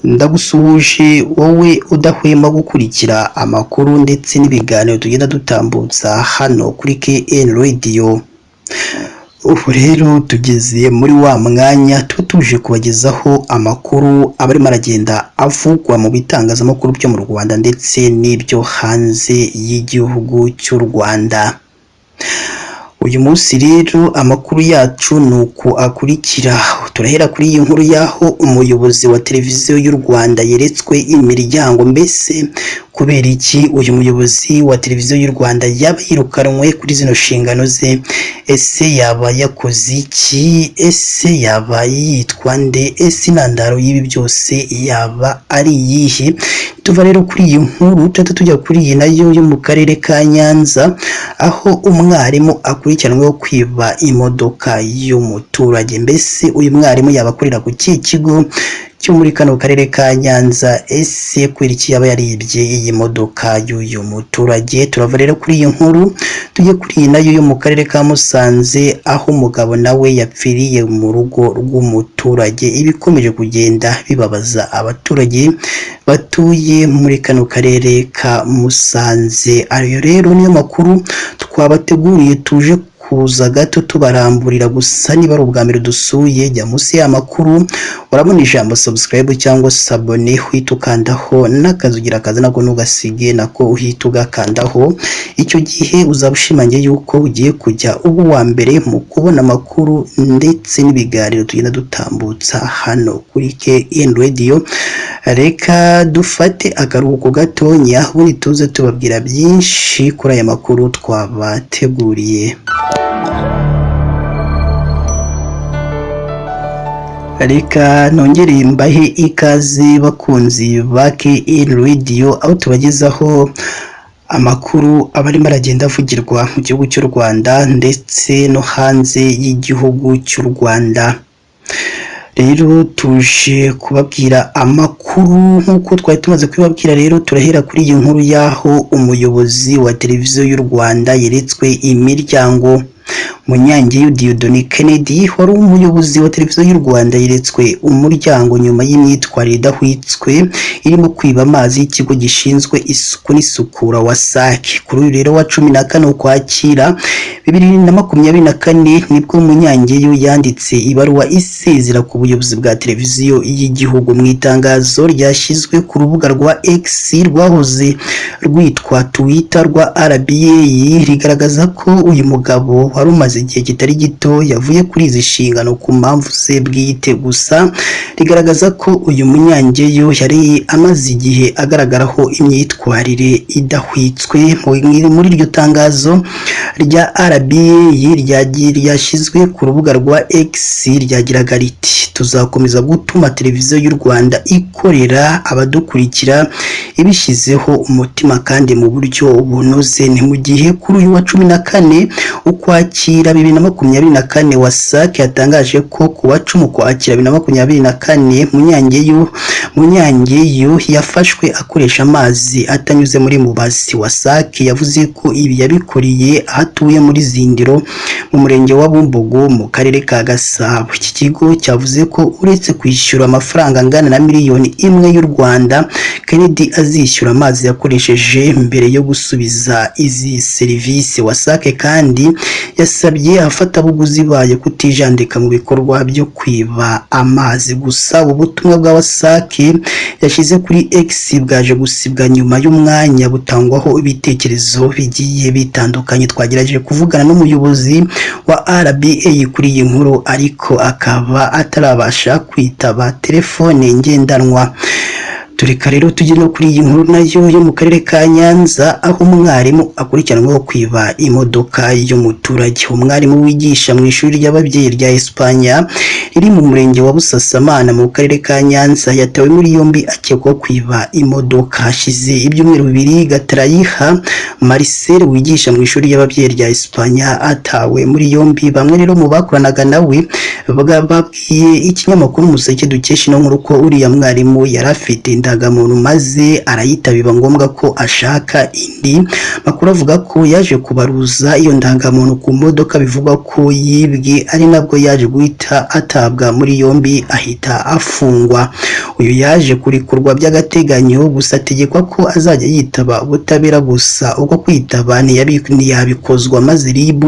Ndagusuhuje wowe udahwema gukurikira amakuru ndetse n'ibiganiro tugenda dutambutsa hano kuri KN Radio. Ubu rero tugeze muri wa mwanya tuba tuje kubagezaho amakuru aba arimo aragenda avugwa mu bitangazamakuru byo mu Rwanda ndetse n'ibyo hanze y'igihugu cy'u Rwanda. Uyu munsi rero amakuru yacu ni uku akurikira. Turahera kuri iyi nkuru y'aho umuyobozi wa televiziyo y'u Rwanda yeretswe imiryango. Mbese kubera iki uyu muyobozi wa televiziyo y'u Rwanda yaba yirukanwe kuri zino nshingano ze? Ese yaba yakoze iki? Ese yaba yitwa nde? Ese intandaro y'ibi byose yaba ari iyihe? Tuva rero kuri iyi nkuru tuhita tujya kuri iyi nayo yo mu karere ka Nyanza, aho umwarimu akurikiranweho kwiba imodoka y'umuturage. Mbese uyu mwarimu yaba akorera ku kihe kigo cyo muri kano karere ka Nyanza? Ese kubera iki yaba yaribye iyi modoka y'uyu muturage? Turava rero kuri iyi nkuru tujye kuri iyi nayo yo mu karere ka Musanze, aho umugabo nawe yapfiriye mu rugo rw'umuturage. Ibikomeje kugenda bibabaza abaturage batuye muri kano karere ka Musanze. Ayo rero niyo makuru twabateguriye, tuje kuza gato tubaramburira. Gusa niba ari ubwa mbere dusuye, jya munsi y'amakuru urabona ijambo subscribe cyangwa s'abonner, uhita ukandaho, n'akazugira kaza nako ntugasige, nako uhita ugakandaho. Icyo gihe uzaba ushimangiye yuko ugiye kujya uba uwa mbere mu kubona amakuru ndetse n'ibiganiro tugenda dutambutsa hano kuri KN Radio. Reka dufate akaruhuko gatonya, ubundi tuze tubabwira byinshi kuri aya makuru twabateguriye. Reka nongere mbahe ikaze bakunzi ba KN Radio, aho tubagezaho amakuru aba arimo aragenda avugirwa mu gihugu cy'u Rwanda ndetse no hanze y'igihugu cy'u Rwanda. Rero tuje kubabwira amakuru nk'uko twari tumaze kubibabwira. Rero turahera kuri iyi nkuru y'aho umuyobozi wa televiziyo y'u Rwanda yeretswe imiryango. Munyangeyo Dieudonné Kennedy wari umuyobozi wa televiziyo y'u Rwanda yeretswe umuryango nyuma y'imyitwarire idahwitswe irimo kwiba amazi y'ikigo gishinzwe isuku n'isukura WASAC. Kuri uyu rero wa 14 Ukwakira 2024 nibwo Munyangeyo yanditse ibaruwa isezera ku buyobozi bwa televiziyo y'igihugu. Mu itangazo ryashyizwe ku rubuga rwa X rwahoze rwitwa Twitter rwa RBA, rigaragaza ko uyu mugabo wari umaze igihe kitari gito yavuye kuri izi nshingano ku mpamvu ze bwite. Gusa rigaragaza ko uyu Munyangeyo yari amaze igihe agaragaraho imyitwarire idahwitswe. Muri iryo tangazo rya RBA ryashyizwe ku rubuga rwa X ryagiraga riti: "Tuzakomeza gutuma televiziyo y'u Rwanda ikorera abadukurikira ibishyizeho umutima kandi mu buryo bunoze." Ni mu gihe kuri uyu wa 14 Ukwakira 2024 WASAC yatangaje ko ku wa 10 Ukwakira 2024 Munyangeyo yafashwe akoresha amazi atanyuze muri mubazi. WASAC yavuze ko ibi yabikoreye aho atuye muri Zindiro mu murenge wa Bumbogo mu karere ka Gasabo. Iki kigo cyavuze ko uretse kwishyura amafaranga angana na miliyoni 1 y'u Rwanda, Kennedy azishyura amazi yakoresheje mbere yo gusubiza izi serivisi. WASAC kandi yasabye abafatabuguzi bayo kutijandika mu bikorwa byo kwiba amazi. Gusa ubu butumwa bwa WASAC yashyize kuri X bwaje gusibwa nyuma y'umwanya butangwaho ibitekerezo bigiye bitandukanye. Twagerageje kuvugana n'umuyobozi wa RBA kuri iyi nkuru, ariko akaba atarabasha kwitaba telefone ngendanwa. Tureka rero tujye no kuri iyi nkuru nayo yo mu karere ka Nyanza, aho umwarimu akurikiranweho kwiba imodoka y'umuturage. Umwarimu wigisha mu ishuri ry'ababyeyi rya Espanya riri mu murenge wa Busasamana mu karere ka Nyanza yatawe muri yombi akekwaho kwiba imodoka. Hashize ibyumweru 2 Gatarayiha Marcel wigisha mu ishuri ry'ababyeyi rya Espanya atawe muri yombi. Bamwe rero mu bakoranaga nawe Babwiye ikinyamakuru Umuseke dukesha ino nkuru ko uriya mwarimu yari afite indangamuntu maze arayita, biba ngombwa ko ashaka indi. Makuru avuga ko yaje kubaruza iyo ndangamuntu ku modoka bivugwa ko yibwe, ari nabwo yaje guhita atabwa muri yombi ahita afungwa. Uyu yaje kurekurwa by'agateganyo, gusa ategekwa ko azajya yitaba ubutabera, gusa ubwo kwitaba ntiyabikozwa, maze RIB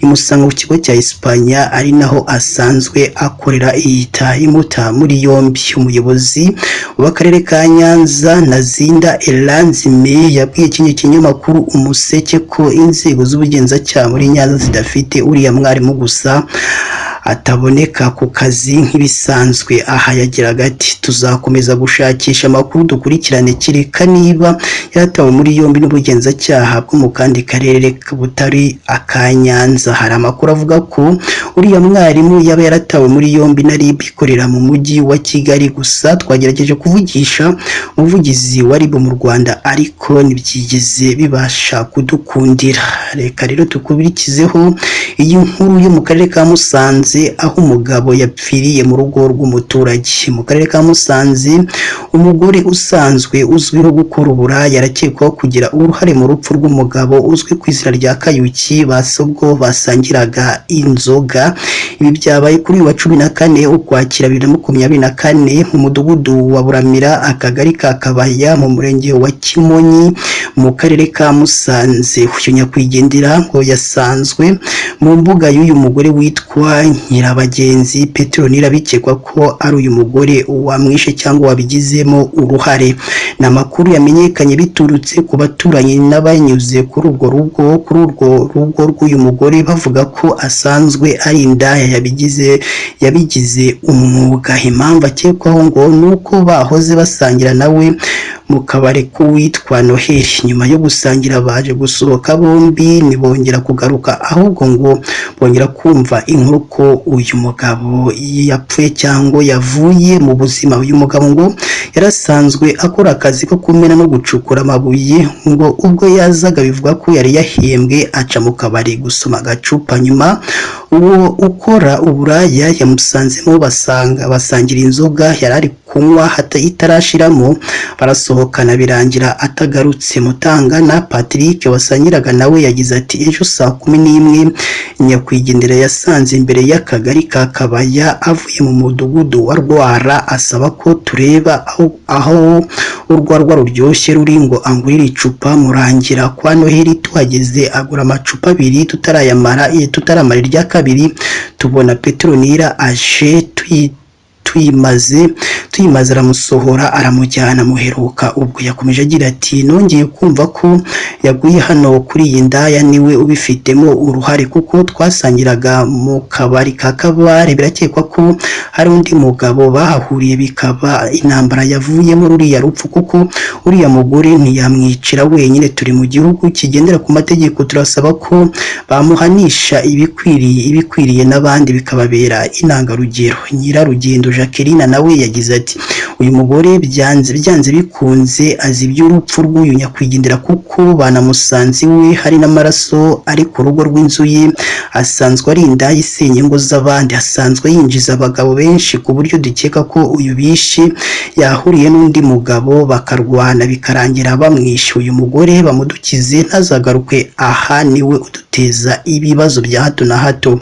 imusanga ku kigo cya Espanya ari naho asanzwe akorera, ihita imuta muri yombi. Umuyobozi w'akarere ka Nyanza, Ntazinda Eranzime, yabwiye iki kinyamakuru Umuseke ko inzego z'ubugenzacyaha muri Nyanza zidafite uriya mwarimu, gusa ataboneka ku kazi nk'ibisanzwe. Aha yagiraga ati: "Tuzakomeza gushakisha amakuru dukurikirane, kereka niba yaratawe muri yombi n'ubugenzacyaha bwo mu kandi karere butari aka Nyanza." Hari amakuru avuga ko uriya mwarimu yaba yaratawe muri yombi na RIB ikorera mu mujyi wa Kigali, gusa twagerageje kuvugisha umuvugizi wa RIB mu Rwanda ariko ntibyigeze bibasha kudukundira. Reka rero tukubirikizeho iyi nkuru yo mu karere ka Musanze, aho umugabo yapfiriye mu rugo rw'umuturage. Mu karere ka Musanze, umugore usanzwe uzwiho gukora uburaya arakekwaho kugira uruhare mu rupfu rw'umugabo uzwi ku izina rya Kayuki Basobwo basangiraga inzoga. Ibi byabaye kuri uyu wa 14 Ukwakira 2024 mu mudugudu wa Buramira, akagari ka Kabaya, mu murenge wa Kimonyi, mu karere ka Musanze. Uyu nyakwigendera ngo yasanzwe mu mbuga y'uyu mugore witwa Nyirabagenzi Petronila, bikekwa ko ari uyu mugore wamwishe cyangwa wabigizemo uruhare. Ni amakuru yamenyekanye biturutse ku baturanyi n'abanyuze kuri urwo rugo rw'uyu mugore, bavuga ko asanzwe ari indaya yabigize umwuga. Impamvu akekwaho ngo ni uko bahoze basangira nawe mu kabari k'uwitwa Noheli. Nyuma yo gusangira baje gusohoka bombi, ntibongera kugaruka, ahubwo ngo bongera kumva inkuru ko uyu mugabo yapfuye cyangwa yavuye mu buzima. Uyu mugabo ngo yarasanzwe akora akazi ko kumena no gucukura amabuye. Ngo ubwo yazaga bivuga ko yari yahembwe, aca mu kabari gusoma agacupa. Nyuma uwo ukora uburaya yamusanzemo, basanga basangira inzoga yari ari kunywa itarashiramo, barasohokana, birangira atagarutse. Mutangana Patrick wasangiraga nawe yagize ati: "Ejo saa 11 nyakwigendera yasanze imbere y'akagari ka Kabaya avuye mu mudugudu wa Rwara, asaba ko tureba aho urwarwa ruryoshye ruri ngo angurire icupa. Murangira kwa Noheli, tuhageze agura amacupa abiri, tutarayamara, tutaramara irya kabiri tubona Petronila aje, tuyimaze aramusohora aramujyana, muheruka ubwo." Yakomeje agira ati: "Nongeye kumva ko yaguye hano kuri iyi ndaya, niwe ubifitemo uruhare kuko twasangiraga mu kabari ka Kabare. Birakekwa ko hari undi mugabo bahahuriye, bikaba intambara yavuyemo ruriya rupfu, kuko uriya mugore ntiyamwicira wenyine. Turi mu gihugu kigendera ku mategeko, turasaba ko bamuhanisha ibikwiriye n'abandi bikababera intangarugero." Nyirarugendo Jacqueline nawe yagize ati: "Uyu mugore byanze bikunze azi iby'urupfu rw'uyu nyakwigendera, kuko banamusanze iwe hari n'amaraso ari ku rugo rw'inzu ye. Asanzwe ari indaya isenya ingo z'abandi, asanzwe yinjiza abagabo benshi, ku buryo dukeka ko uyu bishe yahuriye n'undi mugabo bakarwana, bikarangira bamwishe. Uyu mugore bamudukize ntazagaruke aha, niwe uduteza ibibazo bya hato na hato."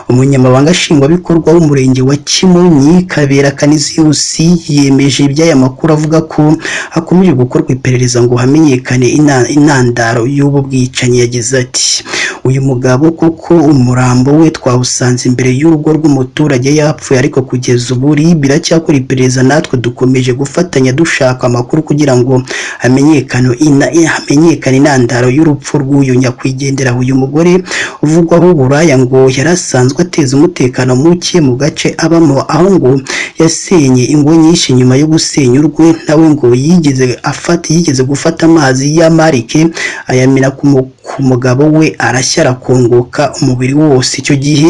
Umunyamabanga nshingwabikorwa w'umurenge wa Kimonyi, Kabera Kaniziyusi, yemeje iby'aya makuru, avuga ko hakomeje gukorwa iperereza ngo hamenyekane intandaro y'ubu bwicanyi. Yagize ati: "Uyu mugabo koko umurambo we twawusanze imbere y'urugo rw'umuturage yapfuye, ariko kugeza ubu RIB iracyakora iperereza, natwe dukomeje gufatanya dushaka amakuru kugira ngo hamenyekane intandaro y'urupfu rw'uyu nyakwigendera." Uyu mugore uvugwaho uburaya ngo yarasanzwe ateza umutekano muke mu gace abamo, aho ngo yasenye ingo nyinshi. Nyuma yo gusenya urwe nawe ngo yigeze gufata amazi y'amarike ayamena ku ku mugabo we arashya arakongoka umubiri wose. Icyo gihe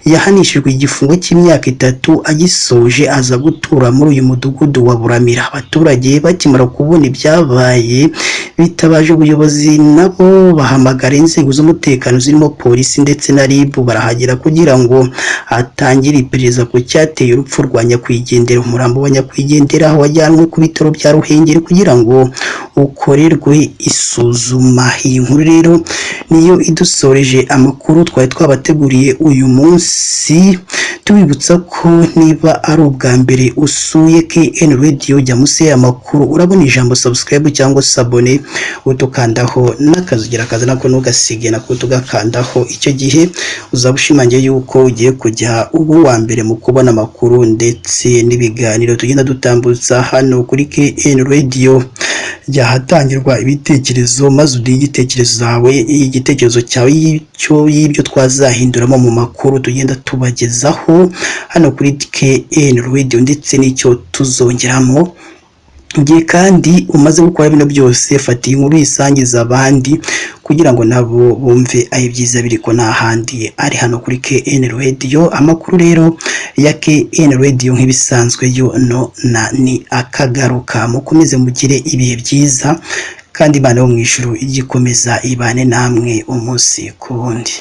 yahanishijwe igifungo cy'imyaka 3, agisoje aza gutura muri uyu mudugudu wa Buramira. Abaturage bakimara kubona ibyabaye bitabaje ubuyobozi, nabo bahamagara inzego z'umutekano zirimo polisi ndetse na RIB, barahagera kugira ngo hatangire iperereza ku cyateye urupfu rwa nyakwigendera. Umurambo wa nyakwigendera wajyanwe ku bitaro bya Ruhengeri kugira ngo ukorerwe isuzuma. Iyi nkuru rero niyo idusoreje amakuru twari twabateguriye uyu munsi. Tubibutsa ko niba ari ubwa mbere usuye KN Radio, jya munsi y'aya makuru urabona ijambo subscribe cyangwa s'abonner, utukandaho n'akazogera kaza nako ntugasige nako tugakandaho. Icyo gihe uzaba ushimangiye yuko ugiye kujya uba uwa mbere mu kubona amakuru ndetse n'ibiganiro tugenda dutambutsa hano kuri KN Radio. Jya ahatangirwa ibitekerezo maze uduhe igitekerezo zawe, igitekerezo cyawe y'icyo y'ibyo twazahinduramo mu makuru tugenda tubagezaho hano kuri KN Radio ndetse n'icyo tuzongeramo. Igihe kandi umaze gukora bino byose, fata iyi nkuru uyisangiza abandi kugira ngo nabo bumve aho ibyiza biri, ko nta handi ari hano kuri KN Radio. Amakuru rero ya KN Radio nk'ibisanzwe yo no na ni akagaruka. Mukomeze mugire ibihe byiza, kandi Imana yo mu ijuru igikomeza ibane namwe umunsi ku wundi.